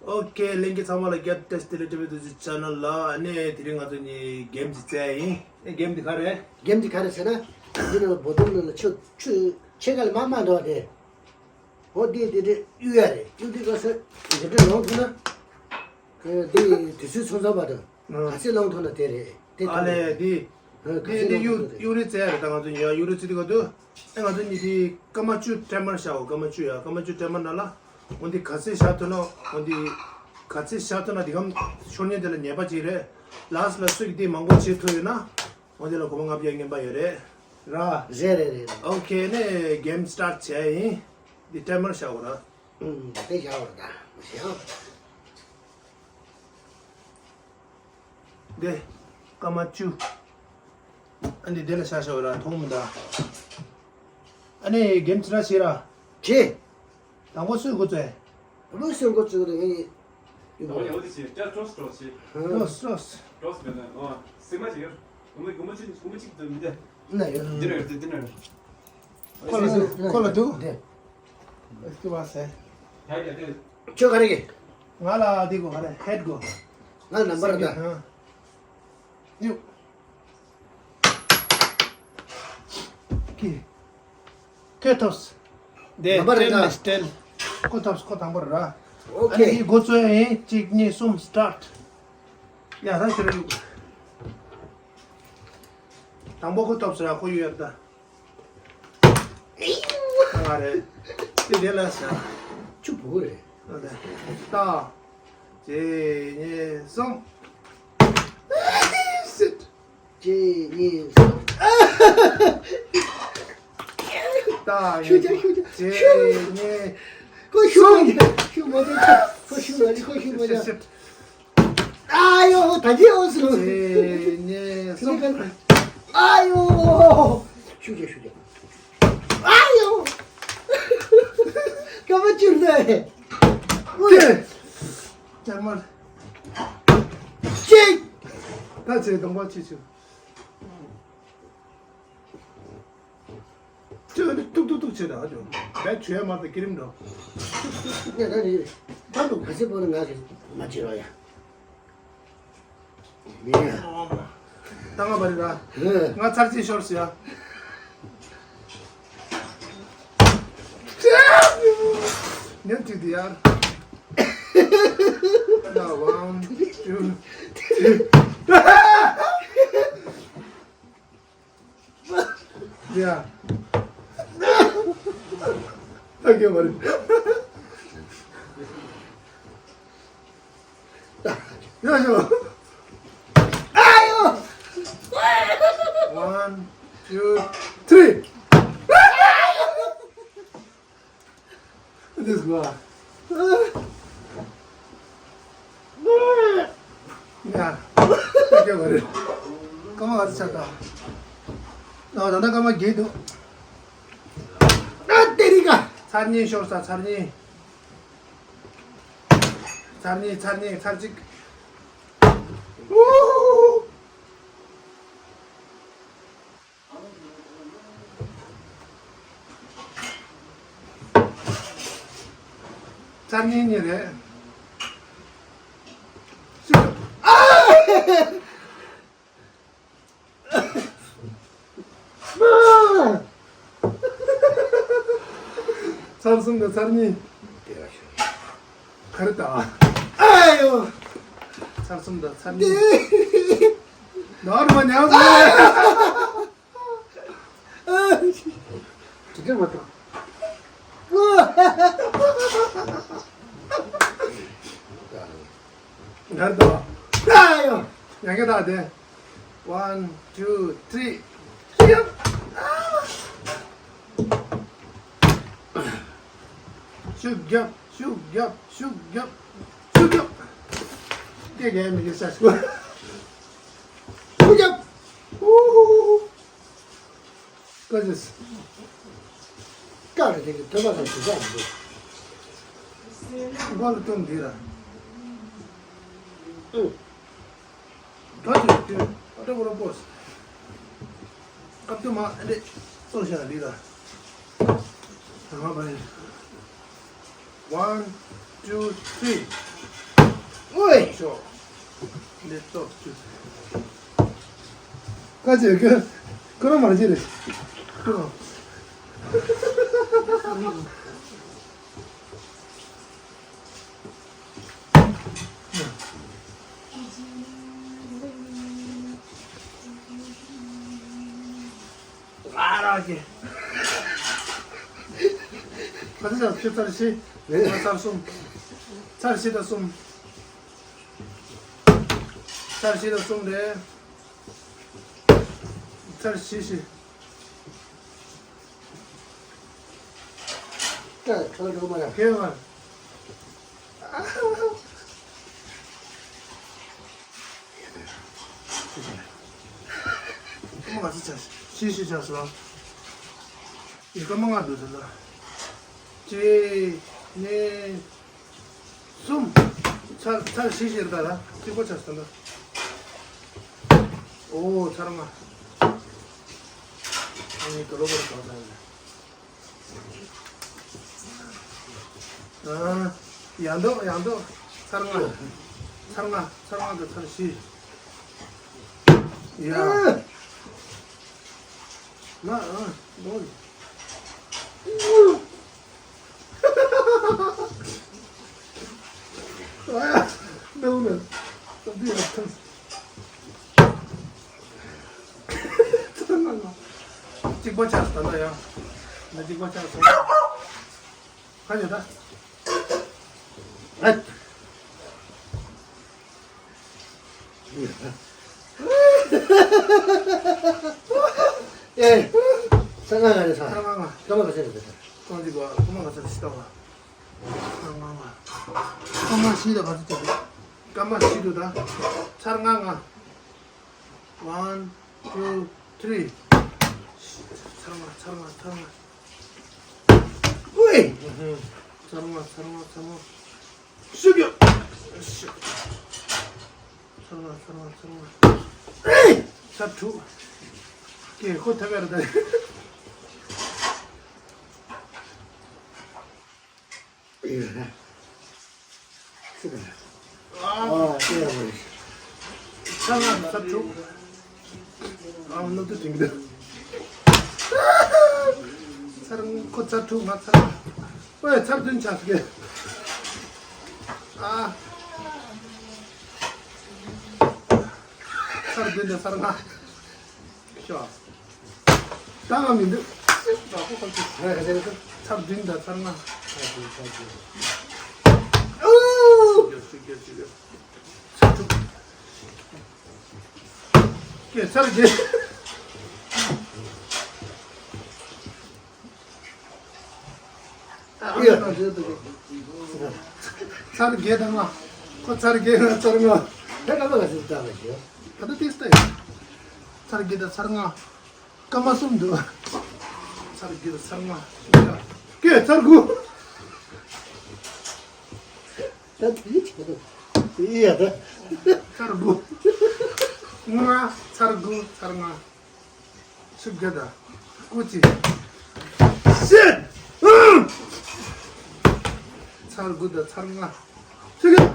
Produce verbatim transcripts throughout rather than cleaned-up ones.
ཨོ་ཁེ། ལྷན་རྒྱས་ཚང་མ་ལ་རྒྱལ་བསྟན་བདེ་ལེགས། ཏི་བི་དུ་ཆེ་ནལ་ལ་ཨ་ནི་དེ་རིང་ང་ཚོ་གཉིས་གེམ་ཅིག་རྩེ་ཡ་ཡིན། ཨེ་གེམ་འདི་ག་རེ་རེད། གེམ་འདི་ག་རེ་ཟེར་ན། འདི་ནང་ལ་བོ་ཏོལ་ནང་ལ་ཆུ་ཆུ་ཕྱེད་ཀ་ལས་མར་མར་འགྲོ་བ་དེ། འོ་འདི་འདི་འདྲས་གཡུག་ཡ་རེད། གཡུག་དུས་སྐབས་སུ་འདི་འདྲས་ལོང་ཐུབ་ན། འདི་དུས་ཚོད་ཚང་ཚང་བར་དུ་ག་ཚད་ལོང་ཐུབ་ན་དེ་རེད། དེ་ཨ་ལས་འདི། འདི་འདི་གཡུག་གཡུག་རེས་རྩེ་ཡ་རེད། ད་ང་ཚོ་ཡ་གཡུག་རེས་རྩེ་དུས་ག་དུས། ཨེ་ང་ཚོ་གཉིས་དེ་སྐར་མ་བཅུ་ཊེམ་མར་བཞག་འོ། སྐར་མ་བཅུ་ཡ། སྐར་མ་བཅུ་ཊེམ་མར་ནང་ལ། འོ་འདི་ག་ཚད་བཞག་ཐུབ་ན་འོ་འདི། ག་ཚད་བཞག་ཐུབ་ན་འདི་གམ་ཤོར་ཉེན་དེ་ལ་ཉེས་པ་ཅིག་རེད། ལཱསི་ལ་སུས་འདི་མང་པོ་བྱེད་ཐུབ་ཡོད་ན། འོ་འདི་ལ་སྒོར་མོ་ལྔ་བརྒྱ་རྔན་པ་ཡོད་རེད། ར། རེད་རེད་རེད། ཨོ་ཁེ། ནས་གེམ་སི་ཊར་ཊི་བྱས་ཡིན། འདི་ཊེམ་མར་བཞག་འོ་ར། ཨུམ། དེ་བཞག་འོ་ར་ད། བཞག་འདི། སྐར་མ་བཅུ། ཨ་ནི་དེ་ལ་ཤ་ཤ་བ་ལ་མཐོང་མི་འདའ། ཨ་ནི་གེམ་ཅི་ར་ཤེས་ར། ཅི། དང་པོ་སུས་འགོ་བཙུགས། དང་པོ་སུས་འགོ་བཙུགས་རེད་ངས། ཡོད་པ་ཡོད་དེ་ཅི་ཅ་ཀྲོས་ཀྲོས་ཅི། ཀྲོས་ཀྲོས། ཀྲོས་མེད་ན་ཨོ་སིག་མ་ཅིག་ཡོད། གུམ་གུམ་ཅིག་གུམ་ཅིག་ཏུ་མི་འདའ། ན་ཡོད། འདི་ན་ཡོད་འདི་ན་ཡོད། ཁོ་ལ་འདུག་ཁོ་ལ་འདུག་འདི། ཨེ་སྐྱོ་བ་ཟེར། ཡ་ཡ་དེ། ཁྱོད་ག་རེ་གི། ང་ལ་འདི་དགོས། ག་རེ་ཧེད་དགོས། ང་ལ་ནམ་བར་ད། ཡུ། ཁི། ཁོས་ཐོབ། དེ་ནམ་བར་ད། སྤྲེལ་ནས་སྤྲེལ། ཁོ་ཐོབ་ཁོ་དང་པོར་ར། ཨོ་ཨ་ནི་ཁེ། འདི་འགོ་བཙུགས་ཡིན། གཅིག་གཉིས་གསུམ་སི་ཊར་ཊི། ཡ་ད་ཁྱོད་ར་ཡུ། དང་པོ་ཁོ་ཐོབ་ཟེར་ར་ཁོ་ཡུ་ཡར་ད། ང་རེད། དེ་དེ་ལ་ཟ། ཆུ་བུ་རེད། ད། གཅིག་གཉིས་གསུམ། སིཊ། གཅིག་གཉིས་གསུམ། ད། ཤུགས་རྒྱག་ཤུགས་རྒྱག་གཅིག་གཉིས། ཁོ་ཤུགས་མ་རྒྱག་ཤུགས་མ་རྒྱག་ཁོ་ཤུགས་མ་རྒྱག་ཁོ་ཤུགས་མ་རྒྱག་སིཊ། ཨ་ཡོ། ད་གིན་ཨོ་སི་ལོ། གཅིག་གཉིས་གསུམ། ཨ་ཡོ། ཤུགས་རྒྱག་ཤུགས་རྒྱག་ཨ་ཡོ། སྐར་མ་བཅུ་རེད། ཨོ་ཡ། ཅར་མར། གཅིག་ད་ཚེ་གདོང་པ་ཆུ་ཆུ། ཅི་ལ་ཏུག་ཏུག་ཏུག་བྱེད་ད་ཨ་ཅོ། བས་བྱོས་མ་ད་ཀི་རིམ་འགྲོ། ནས་ད་རེད། ད་འདུག་ག་ཚོད་པོ་ན་ང་གི་མ་བྱེད་རོགས་ཡ། ཡིན་ཡ། ད་ང་བ་རི་ར། ཧེ། ང་ཚར་གཅིག་ཤོར་སོང་ཡ། ཉན་ཅིག་དེ་ཡ། ད་ཝན་ཊུ་ཐི། ཡ། ད་ག་བ་རི། ཡ་ཡ། ཨ་ཡོ། One, two, three. This one. ཡ། ད་ག་བ་རི། སྐར་མ་ག་ཚོད་ཆགས་ད། ཨ་ད་ད་སྐར་མ་བརྒྱད་འདུག་ཨ་དེ་རིང་ག་ཚར་གཉིས་ཤོར་ས། ཚར་གཉིས། ཚར་གཉིས། ཚར་གཉིས། ཚར་གཅིག་ཚར་གཉིས་གཉིས་རེད། ཨ། ཚར་གསུམ་དང་ཚར་གཉིས། ག་རེ་ད། ཨ་ཡོ། ཚར་གསུམ་དང་ཚར་གཉིས། ནོར་མ་ཉམས་སོང་། དེ་འདྲ་མ་གཏོགས། ང་རེད་དོ། ཨ་ཡོ། ཡང་བསྐྱར་བཏང་སྟེ། One, two, three. ཤུགས་རྒྱབ། ཤུགས་རྒྱབ། ཤུགས་རྒྱབ། ཤུགས་རྒྱབ། སྐད་རྒྱག་མི་དགོས་ས་ཤུགས། ཤུགས་རྒྱབ། ཨུ། ཀ་ཅིས། ཀ་རེ་དེ་གི་ཐོད་པ་དང་དུ་ཟག་འདུག་ཀ་ལ་སྟོན་འདི་ར། ཨུ། ད་ཅི་ཅི་ཨ་ཏྲ་བོ་ར་པོས། ཨ་ཏུ་མ་ཨ་ཏེ་སོ་ཤ་ལི་ར། ད་ང་བ་ཡིན། One, two, three. ཨོའི། ཤོག་ལེབ་ཊོབ་བཅུ། ཁ་ཅིག་ཁོ་ཁོ་རང་མ་རེད་ཅི་རེད། ཁོ་རང་ཨ་རོགས་ཀྱི། ཁ་ཚ་ཆ་ཁྱོད་ཚར་བཞི། ང་ཚར་གསུམ། ཚར་བཞི་དང་གསུམ། ཚར་བཞི་དང་གསུམ་རེད། ཚར་བཞི་བཞི། ཁྱོད་ཁྱོད་འགྲོ་མ་ར། ཁྱོད་མ། ཀརྨ་ག་ཚོད་ཆགས། བཞི་བཞི་ཆགས་སོང་། ཡི་ཀརྨ་ལྔ་འདུག་ཟེར་ལ། གཅིག་གཉིས། གསུམ། ཚར་ཚར་བཞི་བཞི་རེད་ད་ལ། གཅིག་པོ་ཆགས་སོང་ད། ཨོ་ཚར་ལྔ། ཨ་ནི་དོ་ལོ་བར་གང་ཚར་ལ། ཨ། ཡང་འདུག་ཡང་འདུག་ཚར་ལྔ། ཚར་ལྔ་ཚར་ལྔ་དང་ཚར་བཞི། ཡ། ང་ཨ་འདུག་ཨ་ཡ། འདུག་ནས། ད་འདི་ཡང་ཐོན། གཅིག་པ་ཆགས་སོང་ད་ཡང་། ད་གཅིག་པ་ཆགས་སོང་། ཧ་ཡོད་ད། ཨ། ཨེ། ས་ང་ང་རེད་ས། ས་ང་ང་། ཀརྨ་ག་ཚོད་རེད་ད། ཀརྨ་གཅིག་པ་ཀརྨ་ག་ཚོད་རེད་ཤི་ད་བ། ས་ང་ང་། ཀརྨ་བཞི་དང་ག་ཚོད་རེད། ཀརྨ་བཞི་འདུག་ད། ཚར་ལྔ་ལྔ། One, two, three. ཚར་ལྔ་ཚར་ལྔ་ཚར་ལྔ། ཨུའི། ཚར་ལྔ་ཚར་ལྔ་ཚར་ལྔ། ཤུགས་རྒྱོབ། ཤུགས། ཚར་ལྔ་ཚར་ལྔ་ཚར་ལྔ། ཨེ། ཚར་དྲུག་ཀྱེ་ཁོ་ཐབས་ཡར་ད། ཨེ། ཤུགས་རྒྱོབ། ཨ། ཨ་ཀྱེ་ཡ་མ་རེད། ཚར་ལྔ་ཚར་དྲུག་ཨ་སྣུམ་དུ་དྲིང་གི་འདུག་ཚར་ཁོ་ཚར་དྲུག་ང་ཚར་ལྔ། ཨོའི་ཚར་བདུན་ཆགས་ཀྱི། ཨ། ཚར་བདུན་དང་ཚར་ལྔ། ཤོག་ད་ང་མི་འདུག་ཚར་བདུན་དང་ཚར་ལྔ། ཨོ། ཤུགས་རྒྱོབ་ཤུགས་རྒྱོབ་ཤུགས་རྒྱོབ། ཚར་དྲུག་ཀྱེ་ཚར་བརྒྱད། ཨ་ཡ། ཚར་བརྒྱད་དང་ལྔ། ཁོ་ཚར་བརྒྱད་ང་ཚར་ལྔ། ད་ཀརྨ་ག་ཚོད་བཏང་བ་ཞིག་ད་ལྟ་ཏིས་ཏེ། ཚར་བརྒྱད་དང་ཚར་ལྔ། ཀརྨ་གསུམ་འདུག་ཚར་བརྒྱད་དང་ཚར་ལྔ། ཀྱེ་ཚར་དགུ། ད་དེ་ཆེ་ཡ་ད། ཚར་དགུ། ལྔ། ཚར་དགུ་ཚར་ལྔ། ཤུགས་རྒྱོབ་ད། སྐུ་མཁྱེན། ཤེད། ཚར་དགུ་དང་ཚར་ལྔ། ཤུགས་རྒྱོབ།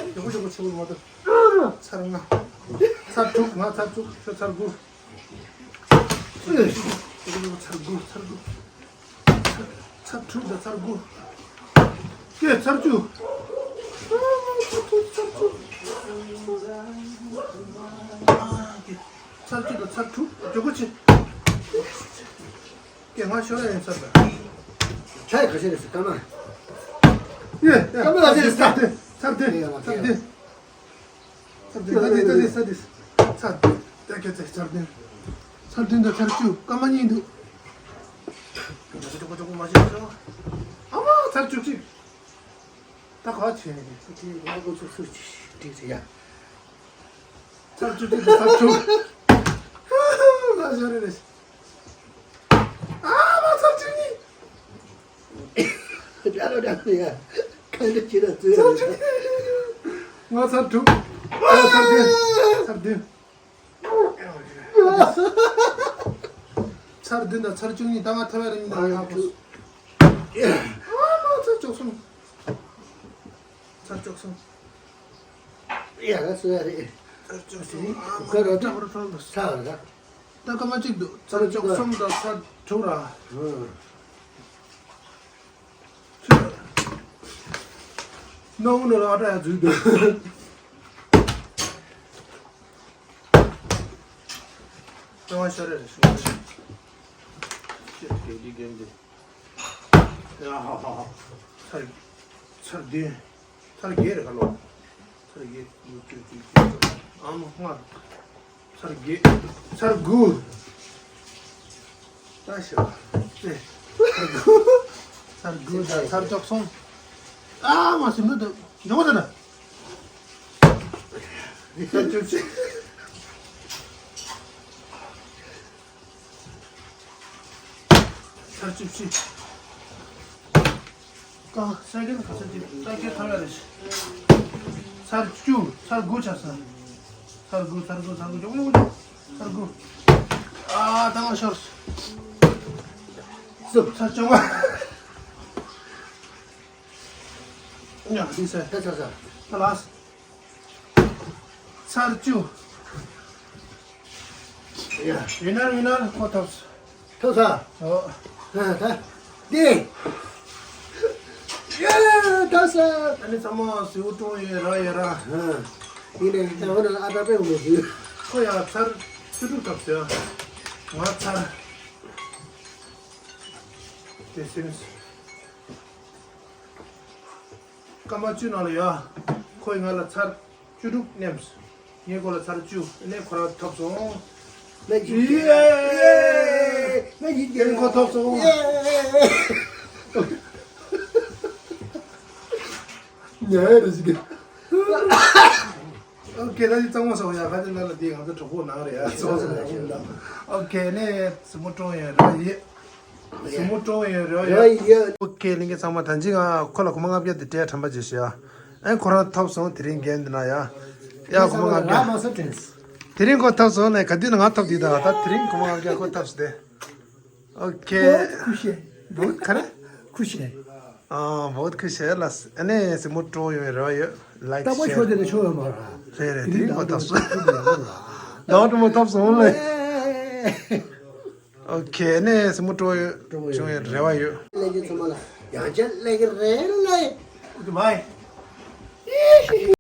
ཡག་པོ་ཡག་པོ་ཆེ་བོ་མ་གཏོགས། ཚར་ལྔ། ཚར་དྲུག་ང་ཚར་དྲུག་ཁྱོད་ཚར་དགུ། ཚར་དགུ་ཚར་དགུ། ཚར་དྲུག་དང་ཚར་དགུ། ཀྱེ་ཚར་བཅུ། ཚར་བཅུ། ཚར་བཅུ་དང་ཚར་དྲུག་མགྱོགས་པོ་བྱེད། ཀྱེ་ང་ཤོར་ཡ་ཡིན་ཚར་ད། ཆ་ཡི་ཁ་ཤས་རེད་ཟེར་ཀརྨ། ཡེ་ཡེ། ཀརྨ་ལ་ཟེར་ཟེར། ཚར་དེ་ཚར་དེ་ཡེ་ཡ་མ་ཚར་དེ། ཚར་དེ་ཚར་དེ་ཚར་དེ་ཚར་དེ། ཚར་དེ་ཀྱེ་ཚེ་ཚར་དེ། ཚར་དེ་འདི་ཚར་བཅུ་ཀརྨ་གཉིས་འདུག་ཅོག་ཅོག་ཅོག་མ་བྱེད་ཅོག་ཨ་མ་ཚར་བཅུ་གཅིག་ད་ག་བ་བྱས་ནས་ཀྱེ་ང་ཁོ་ཚོ་སུ་ཅིག་ཟེར་ཡ། ཚར་བཅུ་གཅིག་དང་ཚར་དྲུག་ང་ཤོར་རེད། ཨ་མ་ཚར་བཅུ་གཉིས། ཡ་ལོ་ཡ་ལོ་ཡ། གང་གི་ཅི་ར་ཚུལ་ཡ་ལོ། ང་ཚར་དྲུག་ང་ཚར་བདུན། ཚར་བདུན། ཚར་བདུན་དང་ཚར་བཅུ་གཉིས་ད་ང་ཐ་བའི་རིང་ལ་ཡག་པོ། ཨ་མ་ཚར་བཅུ་གསུམ། ཚར་བཅུ་གསུམ། ཡ་ར་སོ་ཡ་རེད། ཚར་བཅུ་གསུམ། ཨ་ག་ར་ད་ཚར་ཚར་ཚར་ར། ད་སྐར་མ་གཅིག་འདུག་ཚར་བཅུ་གསུམ་དང་ཚར་དྲུག་ར། ཨང་། ཁྱོད། སྣང་བ་ནང་ལ་ཨ་ཏྲ་ཡ་འཛུལ་འདུག་སྣང་བ་ཤར་རེ་རེ་ཤོག་ཅེས་དེ་གི་རྒན་དེ། ཡ་ཧ་ཧ་ཧ། ཚར། ཚར་བདུན། ཚར་བརྒྱད་རེད་ག་ལོ། ཚར་བརྒྱད། ཨ་མ་ལྔ། ཚར་བརྒྱད། ཚར་དགུ། ད་ཤི་བ། ཚེ། ཚར་དགུ། ཚར་དགུ་དང་ཚར་བཅུ་གསུམ། ཨ་མ་སེམས་འདུག་མྱོང་བ་ད། ཚར་བཅུ་གཅིག་ཚར་བཅུ་བཞི། ཀ་ས་ཀེན་ག་ས་ཅི་ས་ཀེན་ཐར་ཡ་རེ། ཚར་བཅུ། ཚར་དགུ་ཆགས་ས། ཚར་དགུ། ཚར་དགུ། ཚར་དགུ། ཅོག་ཅོག་ཅོག་ཚར་དགུ། ཨ་ད་ང་ཤོར། ཚར་བཅོ་ལྔ། ཡ་འདི་ས་ད་ཆགས་ས། ད་ལགས། ཚར་བཅུ། ཡ། ཡིན་ན་ཡིན་ན་ཁོ་ཐོབ། ཐོབ་ས། ཨོ། ཨ་ད། འདི། ཡ་ད་ས། ཨ་ནི་ཚང་མ་ཟེའུ་ཀྲོང་ཡོད་ར་ཡོད་ར། ཨ། ཡིན་ནའི་ད་འོ་ན་ཨ་ད་པའི་འོ་ཟེའུ། ཁོ་ཡ་ཚར་བཅུ་དྲུག་ཐོབ་ཟེར། ང་ཚར། དེ་སེམས། སྐར་མ་བཅུ་ནང་ལ་ཡ། ཁོས་ང་ལ་ཚར་བཅུ་དྲུག་མནན། ངས་ཁོ་ལ་ཚར་བཅུ། ཨ་ནི་ཁོ་རང་ཐོབ་སོང་། ང་ཡིན། ཡེ། ང་ཡིན། ཨ་ནི་ཁོ་ཐོབ་སོང་། ཡེ། ཉལ་རེ་ཞིག་ཨོ་ཁེ། ད་ཅི་གཙང་མ་སོང་ཡ། ཁ་ཅིག་ལ་ལ་དེ་ང་ཚོ་གྲོགས་པོ་ནང་རེད་ཡ། གཙང་མ་སོང་ཡ། ཨོ་ཁེ། ནས་ཟེ་མོ་ཀྲོང་ཡོད་ར་ཡེ། ཟེ་མོ་ཀྲོང་ཡོད་ར་ཡེ། ཨོ་ཁེ། ལིང་གེ་ཚང་མ་ད་ཅི་ང་ཁོ་ལ་གོང་མ་ལྔ་བརྒྱ་དེ་སྤྲད་ཁྲམ་པ་བྱེད་ཤི་ཡ། ཨེ་ཁོ་རང་ཐོབ་སོང་། དེ་རིང་རྒན་འདི་ན་ཡ། ཡ་གོང་མ་ལྔ་བརྒྱ། དེ་རིང་ཁོ་ཐོབ་སོང་ནས་ག་དུས་ན་ང་ཐོབ་དུས་ད་ད་དེ་རིང་གོང་མ་ལྔ་བརྒྱ་ཁོ་ཐོབ་སྟེ། ཨོ་ཁེ། बहुत खुश है། बहुत खरा। खुश है। ཨ་बहुत खुश है ལགས། ཨ་ནི་ཟེ་མོ་ཀྲོང་ཡོད་རེ་བ་ཡོད། ལའིཀ་ད་པོ་ཤེར། ཆོ་དེ་ནས་ཆོ་ཡོད་མ་ར། རེད་རེད། དེ་རིང་ཁོ་ཐོབ་སོང་། ད་བ་ཀྲོ་མོ་ཐོབ་སོང་ལེ། ཨོ་ཁེ། ཨ་ནི་ཟེ་མོ་ཀྲོང་ཡོད་བྱུང་ཡོད་རེ་བ་ཡོད། ལེགས་ཀྱི་ཚང་མ་ལ་ཡང་བསྐྱར་ལེགས་ཀྱི་རེད་ལེ། ཨོ་ཁེ་བྷའི།